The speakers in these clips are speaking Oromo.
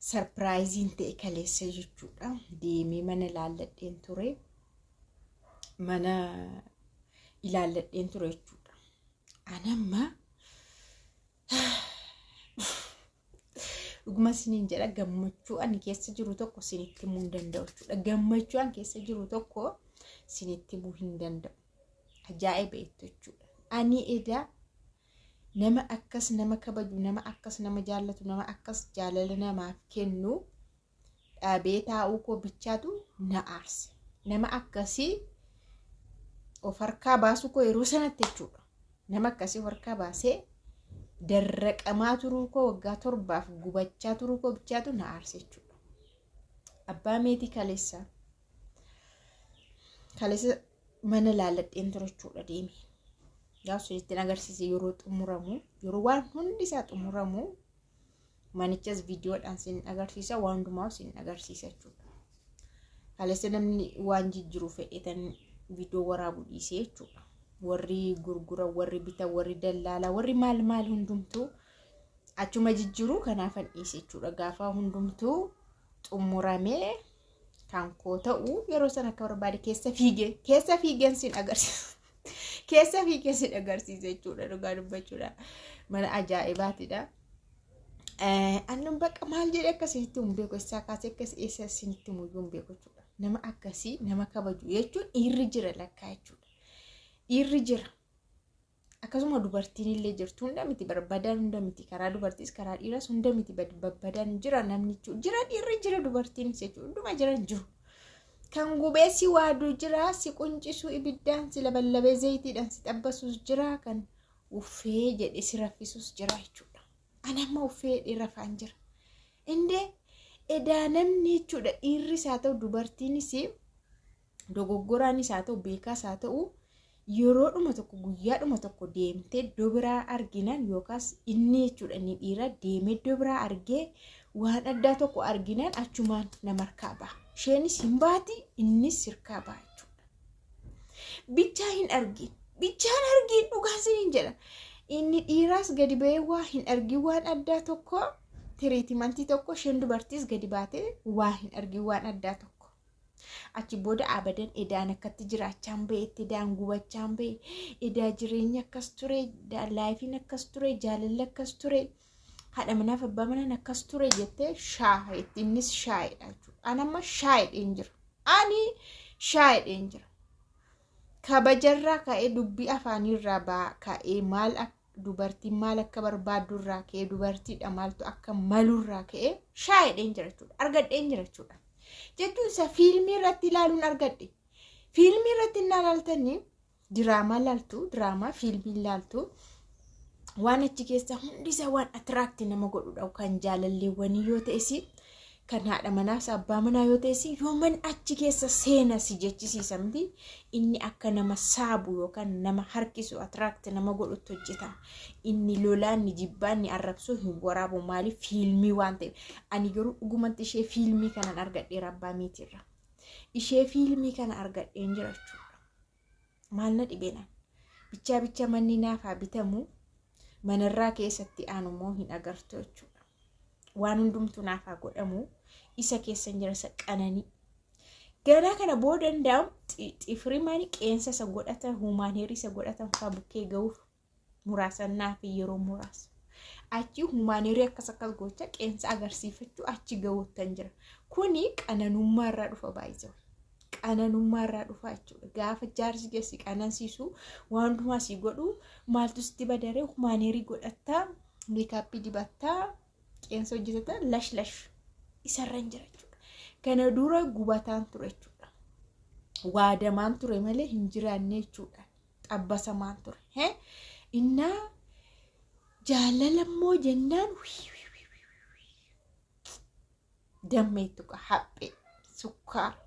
Surprise-iin ta'e kaleessa jechuudha. Deemee mana ilaalladheen ture. Mana ilaalladheen ture jechuudha. Anamma dhuguma isiniin jedha, gammachuu ani keessa jiru tokko isinitti himuu hin danda'u jechuudha. Gammachuu ani keessa jiru tokko isinitti himuu hin danda'u. Ajaa'iba jechuudha. Ani edaa nama akkas nama kabaju, nama akkas nama jaallatu, nama akkas jaalala namaaf kennu dhabee taa'uu koo bichaatu na aarse. Nama akkasii of harkaa baasuu koo yeroo sanatti jechuudha. Nama akkasii of harkaa baasee darraqamaa turuu koo, waggaa 7f gubachaa turuu koo bichaatu na aarse jechuudha. Abbaa meetii kaleessa kaleessa mana laalladheen ture jechuudha deeme. Gaafa isinitti agarsiise, yeroo xumuramu, yeroo waan hundi isaa xumuramu, manichas viidiyoodhaan sin agarsiisa, waan hundumaa sin agarsiisa jechuudha. Kaleessa namni waan jijjiiru fedhetan viidiyoo waraabuu dhiisee jechuudha. Warri gurguran, warri bitan, warri dallaalaa, warri maal maal hundumtuu achuma jijjiiru, kanaafan dhiise jechuudha. Gaafa hundumtuu xumuramee kan koo ta'u, yeroo sana akka barbaade keessa fiigee keessa fiigeen sin agarsiisa. Keessa fiigee sin agarsiisa jechuudha, dhugaa dubbachuudha. Mana ajaa'ibaatidha. Annan bakka maal jedhee akkasitti hin beeku, eessaa kaasee akkas eessa isinitti muyyuu hin beeku jechuudha. Nama akkasii nama kabaju jechuun dhiirri jira lakkaa jechuudha. Dhiirri jira. Akkasuma dubartiin illee jirtu, hunda miti barbaadan, hunda miti, karaa dubartiis karaa dhiiras hunda miti babbadan jira, namni jira, dhiirri jira, dubartiinis jechuudha, hunduma jiran jiru. Kan gubee si waadu jira, si quncisu ibiddaan, si laballabee zayitiidhaan si xabbasus jira, kan uffee jedhe si raffisus jira jechuudha. Ani amma uffee jedhee rafaan jira. Indee edaa namni jechuudha, dhiirris haa ta'u dubartiinis, dogoggoraanis haa ta'u beekaas haa ta'u, yeroodhuma tokko, guyyaadhuma tokko deemtee iddoo biraa arginan, yookaas inni jechuudha, inni dhiira deemee iddoo biraa argee waan addaa tokko arginan, achumaan nama harkaa ba'a. Isheenis hin baati, innis sirkaa ba'a jechuudha. Bichaa hin argin. Bichaa hin argin, dhugaa isiniin jedha. Inni dhiiraas gadi ba'ee waa hin argin, waan addaa tokko, treatment-ii tokko, isheen dubartiis gadi baatee waa hin argin, waan addaa tokko. Achi booda abadan edaan akkatti jiraachaan ba'e, edaan gubachaan ba'e, edaa jireenya akkas ture, life-iin akkas ture, jaalalli akkas ture, haadha manaaf abbaa manaan akkas ture jettee shaaheetti, innis shaayedha jechuudha. Ani amma shaayedheen jira. Ani shaayedheen jira. Kabajarraa ka'ee, dubbii afaaniirraa ka'ee, maal dubartiin maal akka barbaaddurraa ka'ee, dubartiidha maaltu akka malurraa ka'ee shaayedheen jira jechuudha. Argadheen jira jechuudha. Jechuun isa fiilmii irratti ilaaluun argadhe. Fiilmii irratti inni ilaaltanii, diraamaa ilaaltu, diraamaa fiilmii ilaaltu, waan achi keessa hundi isaa waan attract nama godhudha. Kan jaalalleewwanii yoo ta'es, kan haadha manaas abbaa manaa yoo ta'es, yooman achi keessa seena si jechisiisa miti, inni akka nama saabu yookaan nama harkisu, attract nama godhutti hojjetama. Inni lolaa, inni jibbaa, inni arrabsuu hin waraabu. Maaliif? Fiilmii waan ta'eef. Ani garuu dhugumatti ishee fiilmii kanan argadheera abbaa miitirra. Ishee fiilmii kana argadheen jira jechuudha. Maal na dhibeenaan? Bichaa bicha manni naaf haa bitamu, manarraa keessatti aanu immoo hin agartu jechuudha. Waan hundumtuu naaf haa godhamu, isa keessa jira, isa qananii. Ganaa kana booda danda'amu xifirii maanii qeensa isa godhatan, human hair-ii isa godhatan fa'aa bukkee ga'uuf muraasa naaf yeroo muraasa. Achi human hair-ii akkas akkas gocha qeensa agarsiifachuu achi ga'uuttan jira. Kuni qananummaa irraa dhufa baay'isee. Qananummaa irraa dhufa jechuudha. Gaafa jaarsi keessi qanansiisu, waan hundumaa si godhu, maaltu sitti badaree? Human hair-ii godhattaa, makeup-ii dibattaa, qeensa hojjetata, lash lash isarra hin jira jechuudha. Kana dura gubataan ture jechuudha. Waadamaan ture malee hin jiraanne jechuudha. Xabbasamaan ture. Innaa jaalala immoo jennaan dammeettu haphee sukkaara.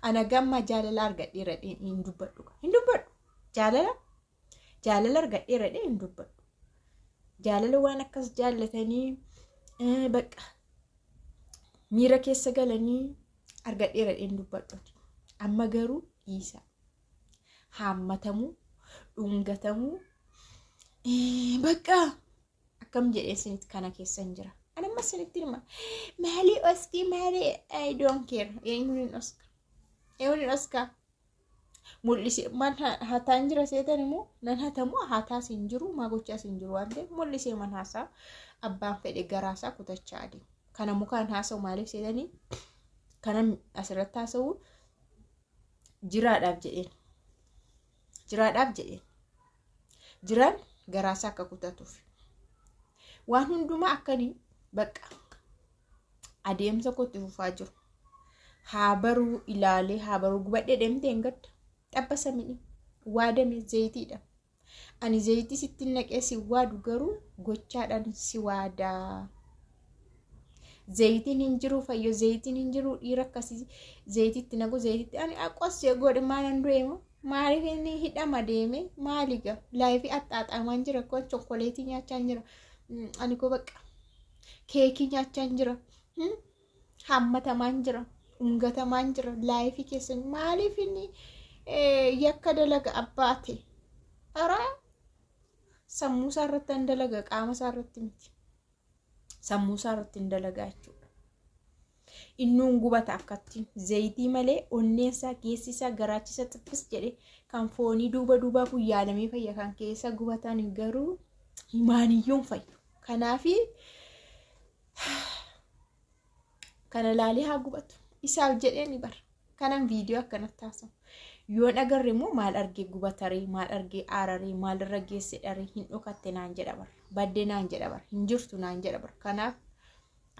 Ana gamma jaalala argadheera hin dubbadhu. Hin dubbadhu. Jaalala jaalala argadheera hin dubbadhu. Jaalala waan akkas jaallatanii bakka miira keessa galanii argadheera hin dubbadhu. Amma garuu dhiisa. Haammatamuu, dhungatamuu, bakka akkam jedhee isinitti kana keessa hin jira. Ani amma isinitti hima. Maalii oskii maalii I don't care. Eenyuun hin oska. Eenyuun hin oska. Mul'isee man hataan jira seetan immoo nan hatamu hataas hin jiru maa gochaas hin jiru waan ta'eef mul'isee man haasaa abbaan fedhe garaasaa kutachaa adeema. Kana mukaan haasa'u maaliif seetanii kana asirratti haasa'u jiraadhaaf jedheen. Jiraadhaaf jedheen. Jiraan garaasaa akka kutatuuf. Waan hundumaa akkanii bakka adeemsa kootti fufaa jiru. Haa baruu ilaalee haa baruu gubadhee deemtee hin gadda. Xabbasa midhi. Waadame zayitiidha. Ani zayitii sitti naqee si waadu garuu gochaadhaan si waadaa. Zayitiin hin jiru fayyo zayitiin hin jiru dhiira akkasii zayitiitti naqu zayitiitti ani qossee godhe maalan du'e moo maaliif inni hidhama deeme maaliga laayifii axxaaxaamaan jira kun chokkoleetii nyaachaa jira ani koo bakka keekii nyaachaa jira hammatamaan jira ungatamaan jira laayifii keessan maaliif inni yakka dalaga abbaa ta'e araa sammuu isaa irratti hin dalaga qaama isaa irratti miti. Sammuu isaa irratti hin dalagaa jechuudha. Innuun gubata akkatti zayitii malee onneen isaa keessi isaa garaachisa xiqqis jedhe kan foonii duuba duubaa kun yaalamee fayya kan keessa gubatan garuu himaaniyyuun fayyu. Kanaafi kana laalee haa gubatu. Isaaf jedhee ni bara. Kanan viidiyoo akkanatti haasa'u. Yoon agarre immoo maal argee gubataree maal argee aararee maalirra geesse dharee hin dhokatte naan jedha bara. Baddee naan jedha bara. Hin jirtu naan jedha bara. Kanaaf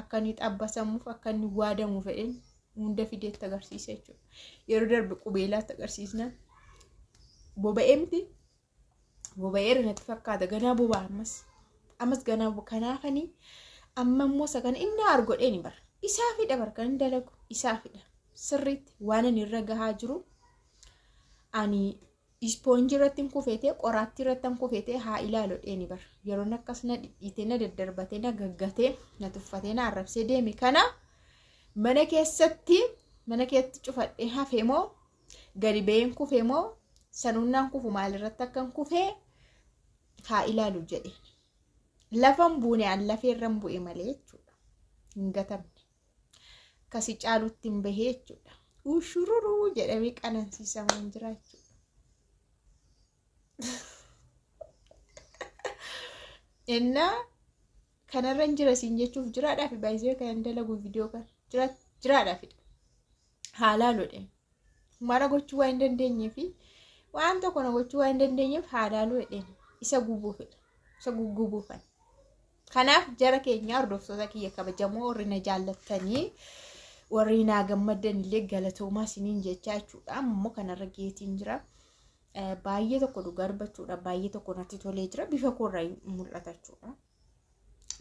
akka inni xabbasamuuf akka inni waadamu fedheen hunda fideetti agarsiisa jechuudha. Yeroo darbe qubeelaatti agarsiisnaan boba'ee miti boba'eera natti fakkaata ganaa boba'a ammas ammas ganaa kanaafanii amma immoo isa kana inni argodhee ni bara. Isaa fidha bara kan inni dalagu isaa fidha. Sirriitti waan inni irra gahaa jiru ani ispoonjii irratti hin kufeetee qoraattii irratti hin kufeetee haa ilaalu dheeni bara. Yeroon akkas na dhidhiitee na daddarbatee na gaggatee na tuffatee na arrabsee deeme kana mana keessatti mana keessatti cufadhee hafe moo gadi ba'een kufe moo sanuunnaan kufu maalirratti akka hin kufee haa ilaalu jedheen. Lafan buune an lafeerran bu'e malee jechuudha. Hin gatamne. Akkasi caalutti hin bahee jechuudha. Ushururuu jedhamee qanansiisamaan jira jechuudha. Innaa kanarra hin jira siin jechuuf jiraadhaaf baay'isee kan hin dalagu viidiyoo kana jiraadhaaf haalaa lodhe. Mara gochuu waan hin dandeenyee fi waan tokko na gochuu waan hin dandeenyeef haalaa lodhe isa gubuufidha. Isa guggubuufan. Kanaaf jara keenya hordoftoota kiyya kabajamoo warri na jaallattanii warri naa gammaddan illee galatoomaa isiniin jechaa jechuudha. Ammoo kanarra geetiin jira. Baay'ee tokko dhugaa dubbachuudha. Baay'ee tokko natti tolee jira. Bifa koorraa mul'ata jechuudha.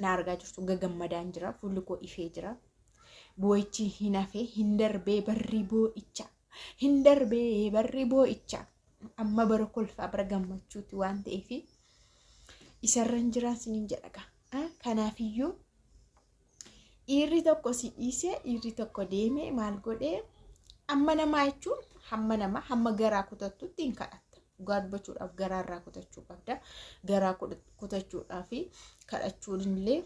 Na argaa jirtu gagammadaan jira. Fuulli koo ifee jira. Boo'ichi hin hafee hin darbee barri boo'icha. Hin darbee barri boo'icha. Amma bara kolfaa bara gammachuuti waan ta'eef isarra hin jiraan isiniin jedha. Kanaafiyyuu dhiirri tokko si dhiisee dhiirri tokko deemee maal godhee amma namaa jechuun hamma namaa hamma garaa kutattutti hin kadhatta. Dhugaa dubbachuudhaaf garaa irraa kutachuu qabda. Garaa kutachuudhaaf kadhachuun illee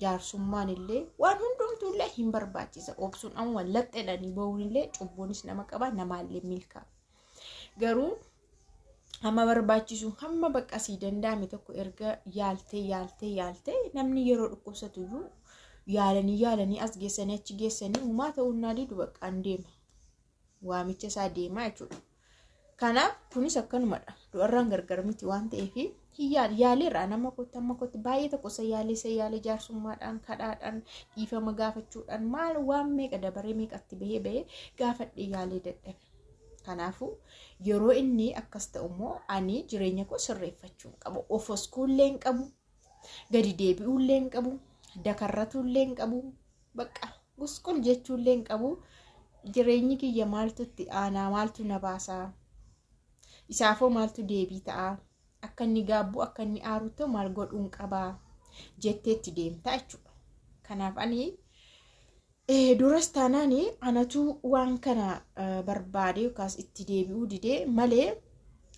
jaarsummaan illee waan hundumtuu illee hin barbaachisa. Obsuun amma laxxeedhanii bahuun illee cubbuunis nama qaba namaallee milkaa'a. Garuu hamma barbaachisu hamma bakka sii danda'ame tokko erga yaaltee yaaltee yaaltee namni yeroo dhukkubsatu iyyuu yaalanii yaalanii as geessanii achi geessanii uumaa ta'uu naa didu bakka an deema. Waamicha isaa deemaa jechuudha. Kanaaf kunis akkanumadha. Du'arraan gargar miti waan ta'eef yaaleerra nama kootti amma kootti baay'ee tokko isa yaalee isa yaalee jaarsummaadhaan kadhaadhaan dhiifama gaafachuudhaan maal waan meeqa dabaree meeqatti bahee bahee gaafadhee yaalee dadhabe. Kanaafuu yeroo inni akkas ta'u immoo ani jireenya koo sirreeffachuu hin qabu. Of oskuullee hin qabu. Gadi deebi'uullee hin qabu. Dakarratuullee hin qabu. Bakka gusqul jechuullee hin qabu. Jireenyi kiyya maaltu itti aanaa maaltu na baasaa? Isaafoo maaltu deebii ta'a? Akka inni gaabbu akka inni aaru ta'u maal godhuun qabaa? Jetteetti deemtaa jechuudha. Kanaaf ani duras taanaan anatu waan kana barbaade yookaas itti deebi'uu didee malee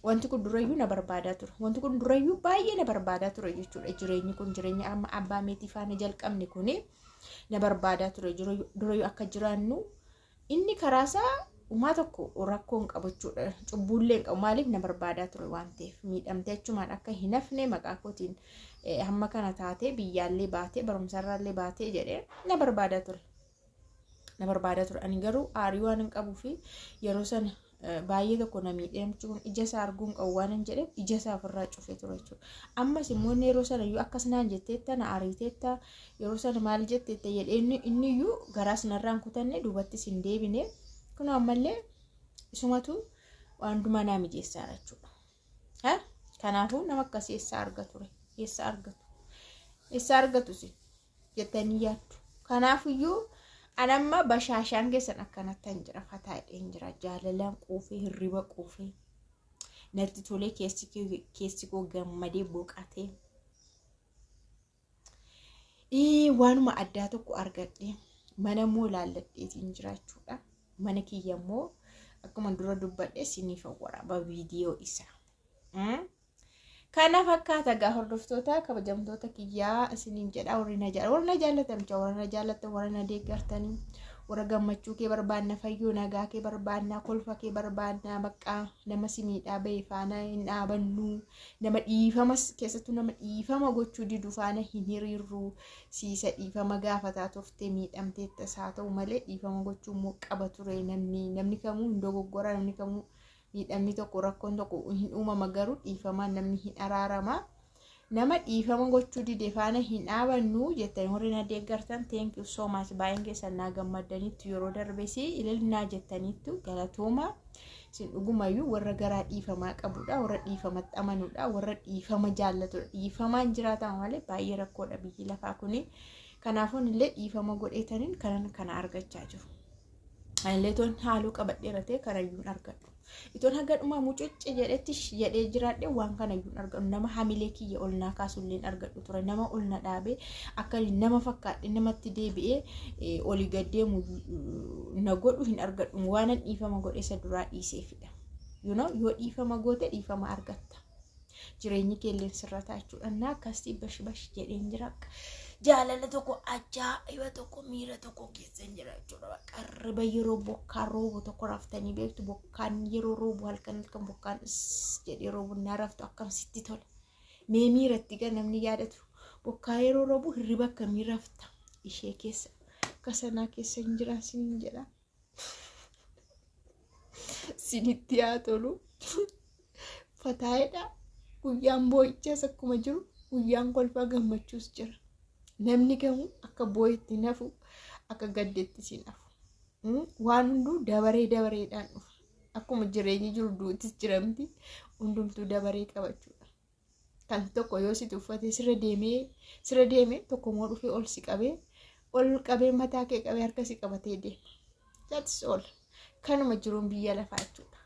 Wanti kun durayyuu na barbaadaa ture. Wanti kun durayyuu baay'ee na barbaadaa ture jechuudha. Jireenyi kun, jireenya amma abbaa meetii faana jalqabne kuni, na barbaadaa ture. Durayyuu akka jiraannu inni karaasaa umaa tokko rakkoo hin qabu jechuudha. Cubbuullee hin qabu. Maaliif na barbaadaa ture waan ta'eef, miidhamtee achumaan akka hin hafne, maqaa kootiin hamma kana taatee, biyyaallee baatee, barumsarraallee baatee jedhee na barbaadaa ture. Na barbaadaa ture. Ani garuu aarii waan hin qabuu fi yeroo sana baay'ee tokko na miidhee, namichi kun ija isaa arguu hin qabu waan hin jedheef, ija isaa ofirraa cufee ture jechuudha. Ammas immoo inni yeroo sana iyyuu akkas naan jetteetta, na ariiteetta, yeroo sana maal jetteetta jedhee, inni iyyuu garaas narraan kutanne, duubattis hin deebine. Kun ammallee isumatu waan hundumaa naa mijeessaa jechuudha. Kanaafuu nama akkasii eessaa argatu? Eessaa argatu? Eessaa argatu si jettanii yaaddu? Kanaafiyyuu anamma bashaashaan keessan akkanatti hin jira, fataadheen jira, jaalalaan quufee, hirriba quufee, natti tolee, keessi koo gammadee boqatee, waanuma addaa tokko argadhe, mana immoo laalladheetiin jiraachuudha. Mana kiyya immoo akkuma dura dubbadhe siniif waraaba viidiyoo isaa. Kana fakkaata gaa, hordoftoota kabajamtoota kiyyaa isiniin jedha. Warri na jaallatan, warra na jaallatan, warra na jaallatan, warra na deeggartanii, warra gammachuu kee barbaanna, fayyoo nagaa kee barbaanna, kolfa kee barbaanna, baqqaa nama si miidhaa bahe faana hin dhaabannu, nama dhiifama, keessattuu nama dhiifama gochuu didu faana hin hiriirru. Siisa dhiifama gaafataa turte, miidhamteettas haa ta'u malee dhiifama gochuu immoo qaba ture. Namni kamuu hin dogoggora, namni kamuu miidhamni tokko, rakkoon tokko hin uumama, garuu dhiifamaan namni hin araarama. Nama dhiifama gochuu dide faana hin dhaabannu jettanii warri na deeggartan, thank you so much. Baay'een keessan naa gammaddaniittu, yeroo darbes ililnaa jettaniittu, galatooma. Isin dhugumayyuu warra garaa dhiifamaa qabudha, warra dhiifamatti amanudha, warra dhiifama jaallatudha. Dhiifamaan jiraatama malee baay'ee rakkoodha biyyi lafaa kuni. Kanaafuu illee dhiifama godheetaniin kanan kana argachaa jiru. Anillee toon haaluu qabadheera ta'e kanayyuu hin argadhu. Itoon haga dhumaa mucucce jedhetti jedhee jiraadhe waan kanayyuu hin argadhu. Nama hamilee kiyya ol naa kaasullee hin argadhu ture. Nama ol na dhaabee akka nama fakkaadhe namatti deebi'ee olii gad deemu na godhu hin argadhu. Waanan dhiifama godhe isa duraa dhiiseefidha. Yoo dhiifama goote dhiifama argatta. Jireenyi keelleen sirrataa jechuudha. Naa akkasii bash bash jedheen jira. Jaalala tokko, ajaa'iba tokko, miira tokko keessa hin jira jechuudha. Qarriba yeroo bokkaan roobu tokko raftanii beektu? Bokkaan yeroo roobu, halkan halkan bokkaan jedhee roobu naa raftu, akkam sitti tola? Mee miiratti gara namni yaadatu, bokkaa yeroo roobu hirriba akkamii rafta? Ishee keessa akka sanaa keessa hin jiran siniin jedha. Sinitti haa tolu. Fataayedha. Guyyaan boo'ichaas akkuma jiru guyyaan kolfaa gammachuus jira. Namni kamuu akka boo'itti nafu, akka gaddeetti si nafu. Waan hunduu dabaree dabareedhaan dhufa. Akkuma jireenyi jiru duutis jiramti, hundumtuu dabaree qabachuudha. Kan tokko yoo si tuffate sirra deemee sirra deemee, tokko immoo dhufee ol si qabee, ol qabee, mataa kee qabee, harka si qabatee deema. That's all. Kanuma jiruun biyya lafaa jechuudha.